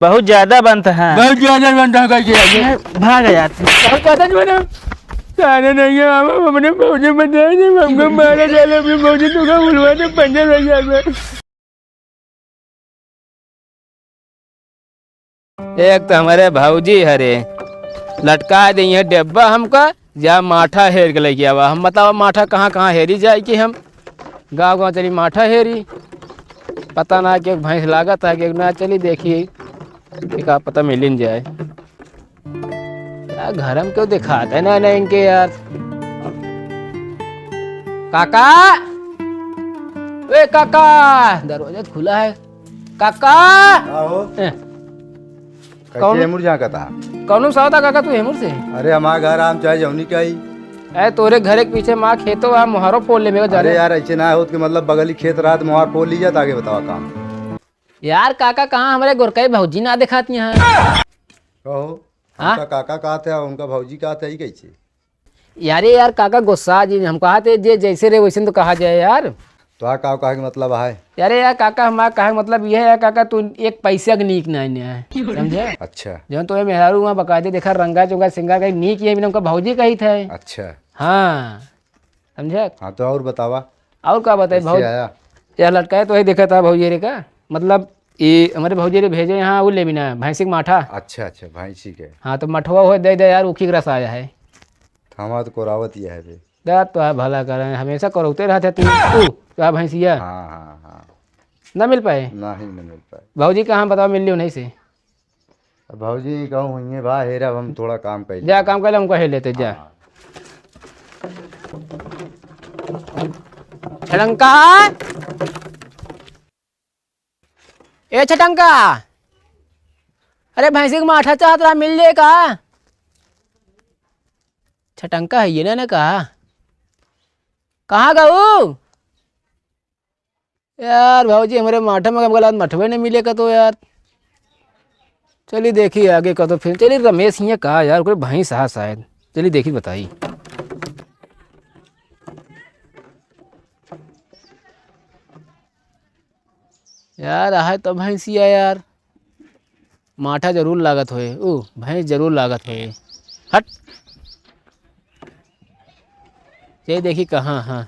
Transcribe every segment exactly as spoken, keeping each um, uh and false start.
बहुत ज्यादा बनता है। बहुत ज्यादा बनता है, कैसे? भाग यार। बहुत ज्यादा नहीं बना। सारे नहीं है, हम अपने भौजी बता दे, हमको मारा जाले, अपने भौजी तो का बुलवा दे, पंद्रह हजार में। एक तो हमारे भौजी हरे, लटका दे ये डिब्बा हमका, जा माठा हेर के लेके आवा। हम बतावा माठा कहाँ कहाँ हेरी जाए कि हम गाँव गाँव चली माठा हेरी, पता ना कि एक भैंस लागत है कि ना, चली देखी कि का पता मिलिन जाए। यार, घर में क्यों दिखाते ना, ना इनके यार। काका, ए काका, दरवाजा तो खुला है। काका। का हो? ए। कैसे कौन? हेमुर जहाँ का था? कौनो सा होता काका तू हेमुर से? अरे, हमारा घर आम चाहे जौनी का ही। ए, तोरे घर के पीछे माँ खेतो आ, मोहारो फोड़ ले मेरे अरे जाने। यार, ऐसे ना होत कि मतलब बगली खेत रहा तो मोहार फोड़ लीजिए, तो आगे बतावा काम। यार काका, कहाँ हमारे गोरकाई भौजी ना दिखाती यहाँ? कहो, हाँ? उनका काका कहा थे, उनका भौजी कहा थे, ई कैसे? यारे यार काका, गुस्सा जी, हम कहा थे जे जैसे रहे वैसे तो कहा जाए यार। तो आ का कहा के मतलब है? यारे यार काका, हमारा कहा के मतलब यह है काका, तू एक पैसा के नीक नहीं है, समझे? अच्छा। जौन तो मेहरारू वहाँ बकायदे देखा, रंगा चोंगा सिंगा कहीं नीक, ये बिना उनका भौजी कही थे। अच्छा। हाँ, समझे? हाँ, तो और बतावा। और का बताई कैसे भौजी? आया? यार लटकाए तो वही देखा था भौजी रे का, मतलब ये हमारे भौजी रे भेजे यहाँ, वो ले बिना भैंसी के माठा। अच्छा, अच्छा, भैंसी के। हाँ, तो मठवा हो दे दे यार, उखी के रस आया है। हमारा तो कोरावत ही है बे। दा तो है भला कर, हमेशा करौते रहते तू, तू तो है भैंसिया। हाँ, हाँ, हाँ। ना मिल पाए? नहीं, नहीं मिल पाए। भौजी कहाँ बताओ, मिल लियो नहीं से? अब भौजी कहूँ हुई है बा, हेरा, अब हम थोड़ा काम कर जा, लेते। काम कर ले, हमको हे लेते, जा। हाँ। छटंका, ए छटंका, अरे भैंसी के माठा चाहत रहा, मिल जाए का? छटंका है ये ना, ना कहा, कहाँ गऊ? यार भौजी, हमरे माठा में गला मठवे नहीं मिले का तो यार। चली देखी आगे का तो फिर। चली रमेश हियाँ का यार, कोई भैंस हा शायद। चली देखी बताई। यार, आहे तो भैंसिया यार। माठा जरूर लागत होए, ऊ भैंस जरूर लागत होए। हट, ये देखी कहाँ, हाँ।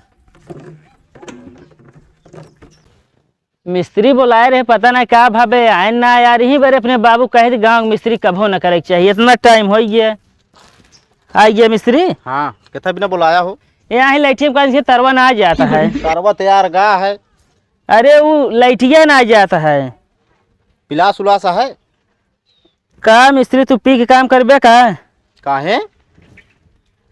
मिस्त्री बोलाए रहे, पता ना का भावे, आए ना यार। यहीं बरे अपने बाबू कहे थे, गाँव के मिस्त्री कभो न करे के चाहिए, इतना टाइम हो गया। आ गया मिस्त्री। हाँ, कितना बिना बुलाया हो? ये यहीं लैट्रिन का तरवा ना जाता है। तरवा तैयार गा है। अरे, वो लैटिया ना जाता है। पिलास उलास है? का मिस्त्री, तू पी के काम करबे का? काहे?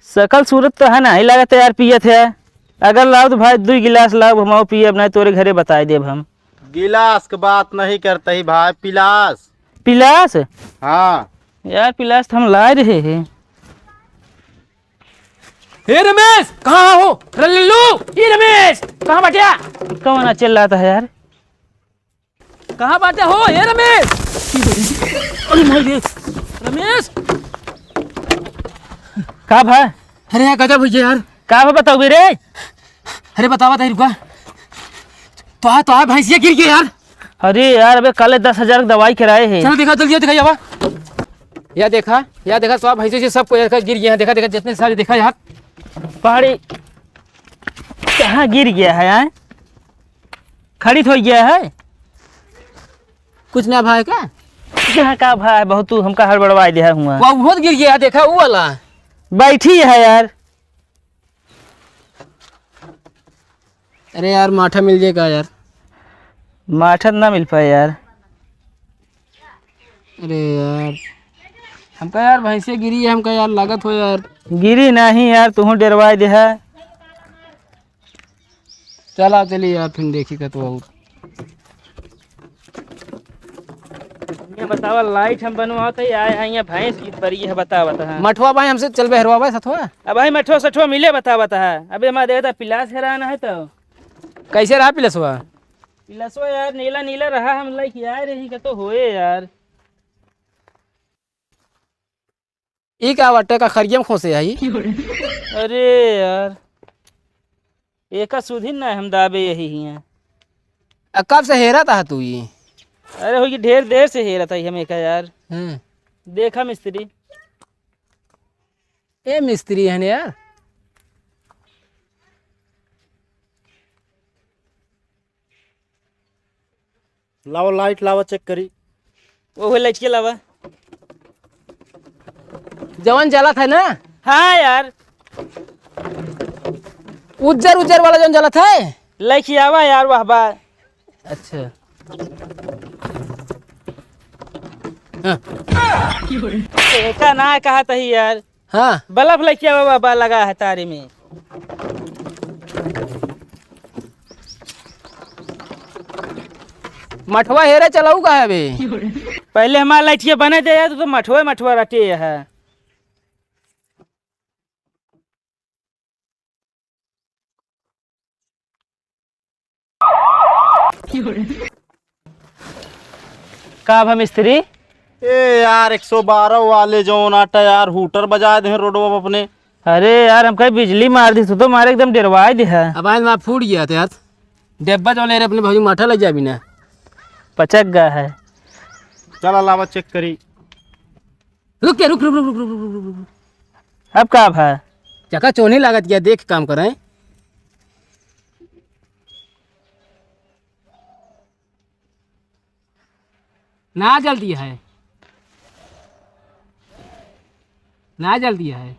सकल सूरत तो है ना, ही लागत यार पियत है। अगर लाओ तो भाई, दुई गिलास लाओ, हम पियब, नहीं तोरे घरे बताई देब हम। गिलास के बात नहीं करते ही भाई, पिलास। पिलास? हाँ। यार, पिलास तो हम लाए रहे हैं। हे रमेश, कहाँ हो? अरे लल्लू, ये रमेश, कहाँ बाट्या? कौन चिल्लाता है यार? कहाँ बाटे हो, ए रमेश? अरे माई रे, रमेश! का भा? अरे यार, गजब होइ गया यार। का भा बताओ बे रे? अरे बतावा ताई, रुका। तो आ, तो आ, भैंसिया गिर गया यार। अरे यार, अबे कल दस हजार की दवाई कराए हैं। चलो देखा, जल्दी देखा, यावा। या देखा, या देखा, सब भैंसिया सब कोई गिर गया है। देखा, देखा, जितने सारे देखा यार। पहाड़ी कहाँ गिर गया है, आए? खड़ी तो हो गया है। कुछ ना भाई का? कहाँ का भाई, बहुत तू हमका हड़बड़वाई दिया हुआ। वो बहुत गिर गया, देखा वो वाला। बैठी है यार। अरे यार, माठा मिल जाए का यार? माठा ना मिल पाए यार। अरे यार, हमका यार भैंसे गिरी है, हमका यार लागत हो यार। गिरी नहीं यार, तू डेरवाई दे है। चला, चली यार, फिर देखी का तो और। ये बतावा, लाइट हम बनवाते ही आए हैं, यहाँ भैंस की परी है, बतावा तो, हाँ। मठवा भाई हमसे चल बहरवा भाई सथवा। अब भाई मठवा सठवा मिले, बतावा तो, हाँ। अबे हमारे देवता पिलास हेराना है तो। कैसे रहा पिलसवा? पिलसवा यार नीला नीला रहा, हम लाइक यार यही का तो होए यार। ई का बाटे, का खरिया में खोसे आई? अरे यार, एका सुधी ना हम दाबे यही हियाँ। आ, कब से हेरा था तू ई? अरे, होई कि ढेर देर से हेरत हई हम एका यार। हम्म। देखा मिस्त्री। ए मिस्त्री है ने यार। लावा लाइट लावा, चेक करी। ओहो लाइट के लावा। जवन जलत है ना? हाँ यार। उज्जर उज्जर वाला जवन जलत है? लइके आवा यार, वाह बा। अच्छा। हाँ। एका ना कहत ही यार। हाँ। बल्ब लइके आवा, बा लगा है तारे में। मठवा हेरे चलाऊ का है बे? पहले हमार लइटिया बने दे यार, तू तो मठवा मठवा रटे है। का भा मिस्त्री? ए यार, एक सौ बारह वाले जौन आटा यार, hooter बजाए दे रोडवा पे अपने। अरे यार, हम कहीं बिजली मार दी, तू तो मारे एकदम डेरवाए दे है। अब आज वहाँ फूट गया था यार, डेब्बा जो ले रहे अपने भौजी माठा लग जाबी ना। पचक गया है। चला लावा चेक करी। रुक के, रुक, रुक, रुक। अब का भा? चका चोनी लागत गया, देख काम करें। ना जल्दी है, ना जल्दी है।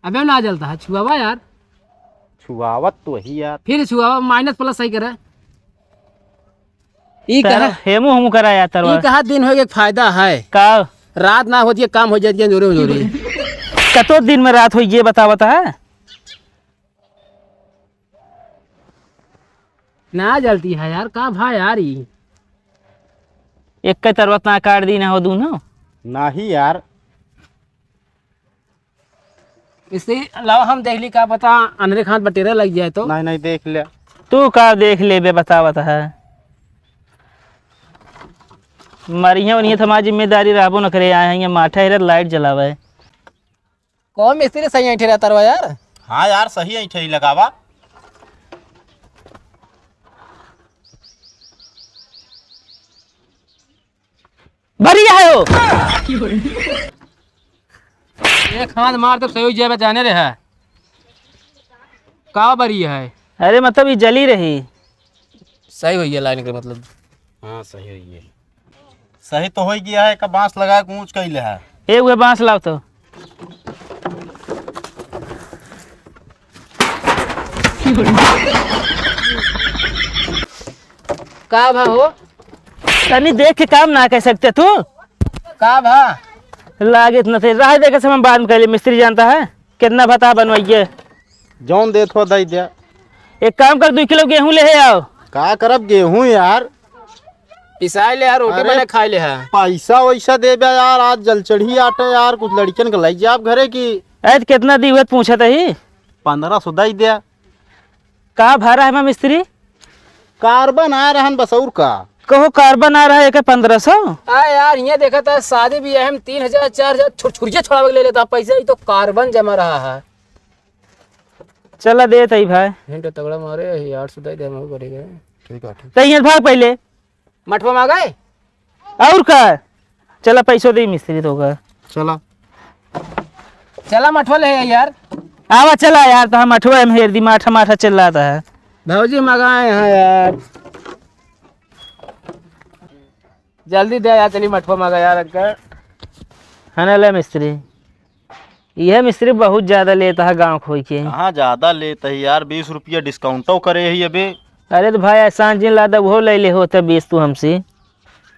अबे ना जलता है, छुआवा यार। छुआवत तो ही यार। फिर छुआवा, minus plus सही करे। ई करा कहा, हेमू हमू करा यार तरवा। ई कहा दिन हो एक फायदा है। का? रात ना होती है, काम हो जाती है जोरे जोरे। कतो दिन में रात होई, ये बतावत है। ना जलती है यार, का भा यार ई? एक के तरवत ना काट दी ना हो दूनो। नाही यार। इससे अलावा हम देख ली, का पता अनरे खान बटेरा लग जाए तो। नहीं, नहीं, देख ले। तू का देख लेबे, बतावत है। मरिया उनिया तो हमारी जिम्मेदारी रहबो न करे, आए हैं, ये माठा हेरत लाइट जलावे। कौन मिस्त्री सही ऐंठे रहता रहा यार? हाँ यार, सही ऐंठे ही लगावा। बढ़िया है हो। एक हाथ मार तो सही हो जाए, जाने रहे है। का बढ़िया है? अरे मतलब ये जली रही। सही होई है लाइन के मतलब। हाँ, सही होई है। सही तो होई गया है, का बांस लगा के ऊंच कइले है। ए, उहे बांस लाव तो। का भा हो? तनी देख के काम ना कर सकते तू? का भा? लागे इतना तेज रहा, देखे समय बाद में कहले, मिस्त्री जानता है कितना भता बनवाइए। जौन देत हो दई दे। एक काम कर, दो किलो गेहूं ले हे आओ। का करब गेहूं यार? पिसाई ले यार, रोटी अरे, बना खाई ले है। पैसा वैसा देबे यार, आज जल चढ़ी आटे यार, कुछ लड़कियन के लई जाब घरे की। ए, त कितना दी हुए त पूछत ही? पन्द्रह सौ दई दे। का भा रहा है मिस्त्री? कार्बन आ रहन बस, और का? कहो कार्बन आ रहा है, एक पन्द्रह सौ? आ यार, ये देखा था, शादी ब्याह में तीन हजार, चार हजार छुर-, छुरिया छोड़ावे के ले लेता पैसा, ये तो कार्बन जमा रहा है। चला देत ही भाई। हिंट तगड़ा मारे ही, आठ सौ दे दे, हम करेगा। ठीक है, ठीक। तो यहाँ भाग पहले। मठवा में आ गए? और का? चला पैसो दे मिस्त्री तो का। चला। चला मठवा ले यार। आवा चला यार, तो हम मठवा में हेर दी, माठा माठा चिल्लाता है। भौजी मगाए हैं यार। जल्दी दे यार, चली मठवा मगा यार, अंकल। है ना ले मिस्त्री? यह मिस्त्री बहुत ज्यादा लेता है गाँव खोई के। कहाँ ज्यादा लेता है यार, बीस रुपया डिस्काउंटो करे ही अबे। अरे तो भाई, एहसान जिन लादा वो ले ले होता बीस तू हमसे।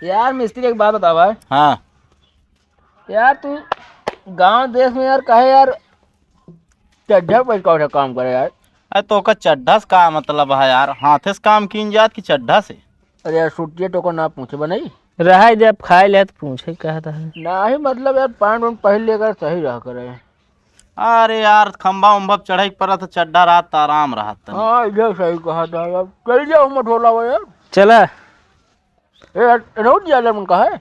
यार मिस्त्री, एक बात बतावा। हाँ। यार तू गांव देश में यार काहे यार चड्ढा पहन के उठे काम करे यार? अरे तो का चड्ढा से का मतलब है यार? हाथे से काम कीन जात कि चड्ढा से? अरे यार, सुटिया तो को ना पूछे बा नहीं। रहा दे, अब खाए ले तो पूछे कहता है। नाही मतलब यार, पैंट वैंट पहन लेकर सही रहा करे। अरे यार, खंभा उम्भा पे चढ़े के पड़ा तो चड्ढा रहत तो आराम रहत तनी। हाँ, इधर सही कहा था यार। चल जाओ मठोला वो यार। चला। ए, रोड जाले मन का है?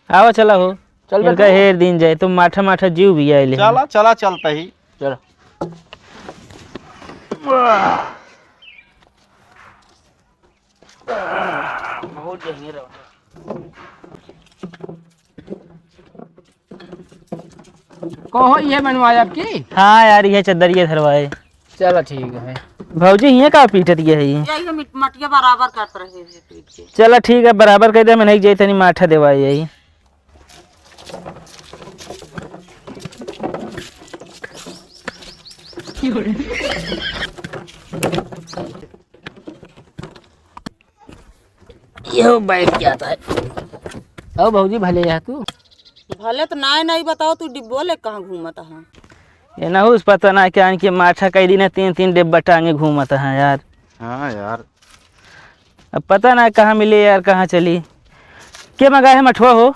आवा चला हो। चल बे इनका तू। हेर दिन जाए, तुम माठा माठा जीव भी आइले हैं। चला, चला, चलता ही। चला। बहुत बढ़िया रहा। कहो, ये बनवाए आपकी? हाँ यार, ये चद्दर ये धरवाए। चला ठीक है। भौजी, ये का पीटत ये है ये? यही हम मटिया बराबर करत रहे हैं पीट के। चला ठीक है, बराबर कर दे, मैं नहीं जाई तनी माठा देवाए यही। यो बैठ जाता है। ओ भौजी, भले है तू? भले तो नाय, नाय बताओ, तू डिब्बो ले कहाँ घूमत है? ये ना उस पता ना क्या इनके माठा कई दिन है, तीन तीन डिब्बा टांगे घूमत है यार। हाँ यार। अब पता ना कहाँ मिले यार, कहाँ चली। के मंगाए है मठुआ हो?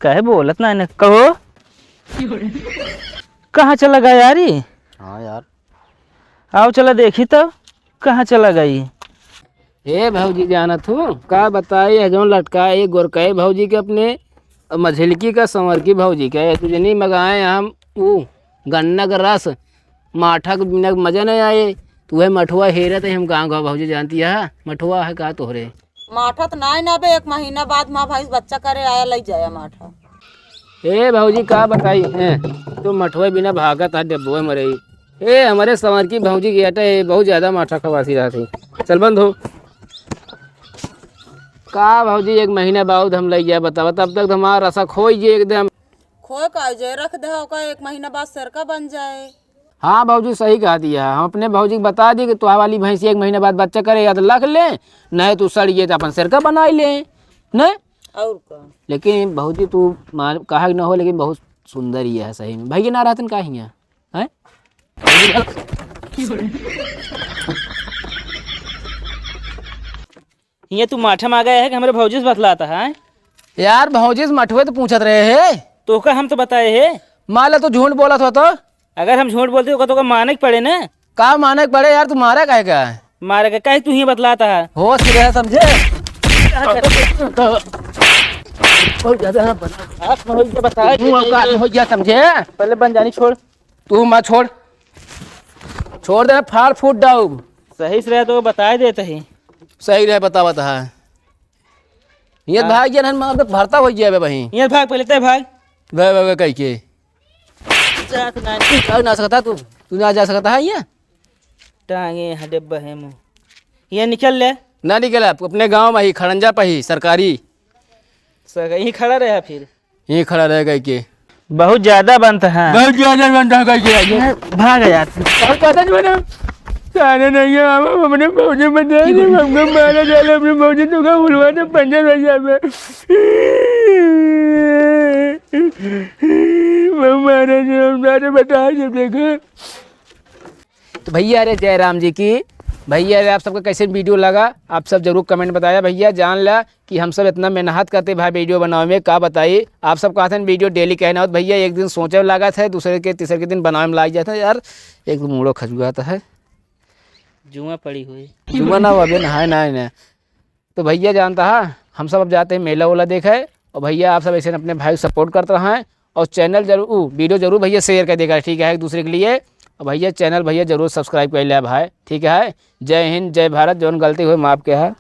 काहे बोलत ना है, कहो। कहाँ चला गया यार ई? हाँ यार। आओ चला देखी तो, कहाँ चला गई? ए भौजी, जानत हूँ, का बताई, ये जौन लटका है, ये गोरकाई भौजी के अपने, मझिलकी का, संवरकी भौजी के, ये तू जनी मंगाए हम ऊ गन्ना का रस, माठा के बिना मजा नहीं आए। तू है मठुआ हेरत है, हम गाँव गाँव भौजी जानती है, मठुआ है का तोहरे? माठा त नाय ना बे, एक महीना बाद माँ भैंस बच्चा करे आया, लई जाया माठा। ए भौजी, का बताई, हैं, तू मठुए बिना भागत है, डब्बुए मरई। ए, हमरे संवरकी भौजी के अटे बहुत ज्यादा माठा खवासी रहत है। चल बंद हो। का भौजी, एक महीना बाद हम लई जाए, बतावा, तब तक तो हमारा रसा खोई जे एकदम। खोए का जे रख दे, ओका एक महीना बाद सेरका बन जाए। हाँ भौजी, सही कहा दिया। हम अपने भौजी के बता दी कि तोहार वाली भैंसी एक महीने बाद बच्चा करे, या तो रख ले, नहीं तो सड़ गए तो अपन सेरका बनाई ले, नहीं? और का? लेकिन भौजी, तू मान, कहा कि न हो, लेकिन बहुत सुंदर ही है सही में। भैया ना रहतन का हियाँ, हैं? हियाँ तू माठा मांगा है कि हमरे भौजी से बतलाता है? यार, भौजी से मठुए तो पूछत रहे है। तो का हम तो बताए है। मान ला तू झूठ बोलत हो तो? अगर हम झूठ बोलते तो का माने के पड़े ना। का माने के पड़े यार, तू मारा काहे का? मारे का काहे तू ही बतलाता है? होश रहे समझे। बहुत ज्यादा बना। आप हो गया बताए। तू औकात में हो गया समझे। पहले बन जानी छोड़। तू मत छोड़। छोड़ दे, फाड़ फूट डाउब। सही से रहे तो बताए देते ही। सही रहे बतावत है। ये हाँ। भाग गया ना, मार दे, भरता हो गया बे वहीं। ये भाग, पहले ते भाग। बे, बे, बे, कह के। जात ना। तू जा ना सकता तू, तू ना जा सकता है ये। टांगे यहाँ डिब्बा है मुँह। ये निकल ले। ना निकला, अपने गाँव में ही, खड़ंजा पे ही, सरकारी। सर, यहीं खड़ा रहे फिर। यहीं खड़ा रह गए के। बहुत ज्यादा बनता है। बहुत ज्यादा बनता है, कह के। भाग यार। और पता नहीं बना। सारे नहीं है, हम अपने भौजी बता दे, हमको मारा जाले, अपने भौजी तो का उलवा दे, पंजर हो जावे। वो मारे जो हम सारे बता दे, देखो। तो भैया रे जय राम जी की। भैया रे, आप सबका कैसे video लगा, आप सब जरूर comment बताया। भैया जान ला कि हम सब इतना मेहनत करते भाई video बनावे में, का बताई। आप सब कहते हैं video daily कहना होत भैया, एक दिन सोचे लागत है, दूसरे के तीसरे के दिन बनावे में लाग जाता है। यार एक तो मूड़ो खजुआता है। जुआ पड़ी हुई। जुआ ना हुआ, अभी नहाए ना, ना। तो भैया जानता है, हम सब अब जाते हैं मेला वेला देखे। और भैया आप सब ऐसे अपने भाई को support करते रहें और channel जरूर, ऊ, video जरूर भैया share कर देगा, ठीक है, एक दूसरे के लिए। और भैया channel भैया जरूर subscribe कर लिया भाई, ठीक है। जय हिंद, जय भारत, जौन गलती हुई माफ किया है।